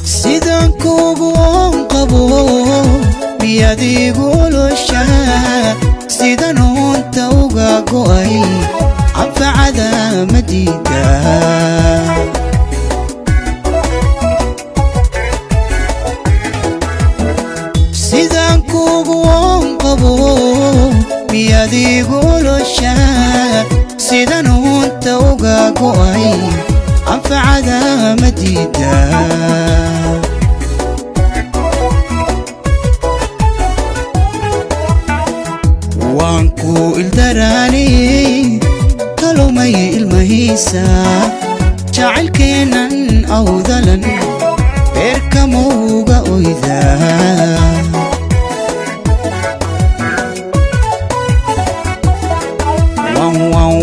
Sidaan kuugu oon qabo miyaad iigu oloshaa? Sidan oonta uga go'ay anfacada ma diidaa? Sidaan kuugu oon qabo miyaad iigu oloshaa? Sidan oonta uga go'ay anfacada ma diidaa? Waan ku ildaraaniyey, talumay ilmahiisa, jacaylkeennan awdalan beerkamowga oydaa.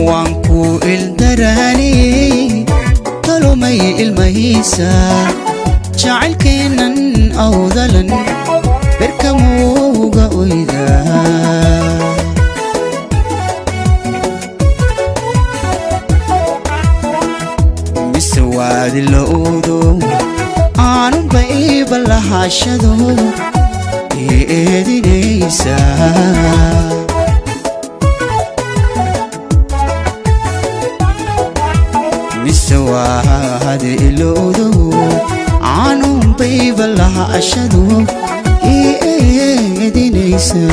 Waan ku ildaraaniyey, talumay ilmahiisa, jacaylkeennan awdalan beerkamowga oydaa. Mise waadi lowdo aanunba iiba lahaashado ii eedinaysa? Mise waadi ilowdo aanunba iiba lahaashado ii eedinaysa?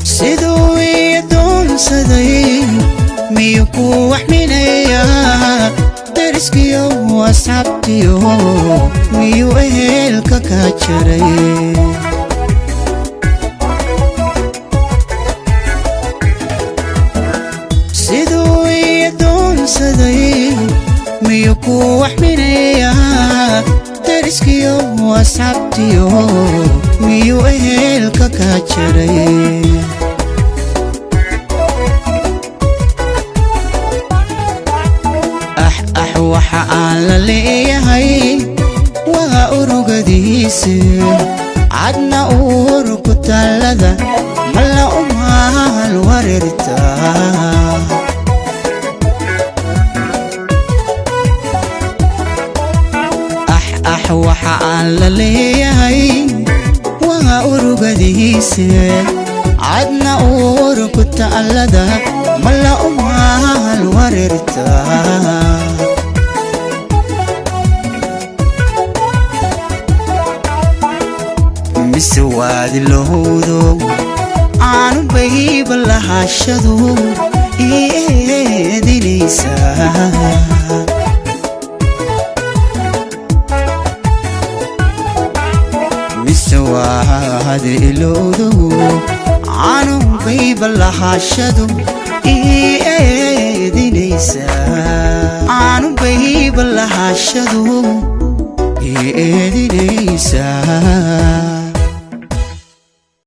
Siduu ii adoonsaday miyuu ku waxminayaa? Dariskiyo asxaabtiyo miyuu ehelka ka jaray? Siduu ii adoonsaday miyuu ku waxminayaa? Dariskiyo asxaabtiyo miyuu ehelka ka jaray? Ax ax, waxa aan la leeyahay waa urugadiise, cadna uurku taallada mala umaal wareertaa. Ax ax, waxa aan la leeyahay waa urugadiise, cadna uurku taallada mala umaal wareertaa. Mise waadi lowdo aanu bayba lahaashadu ii eedinaysa? Mise waadi ilowdo aanu bayba lahaashadu ii eedinaysa? Aanu bayba lahaashadu ii eedinaysaa?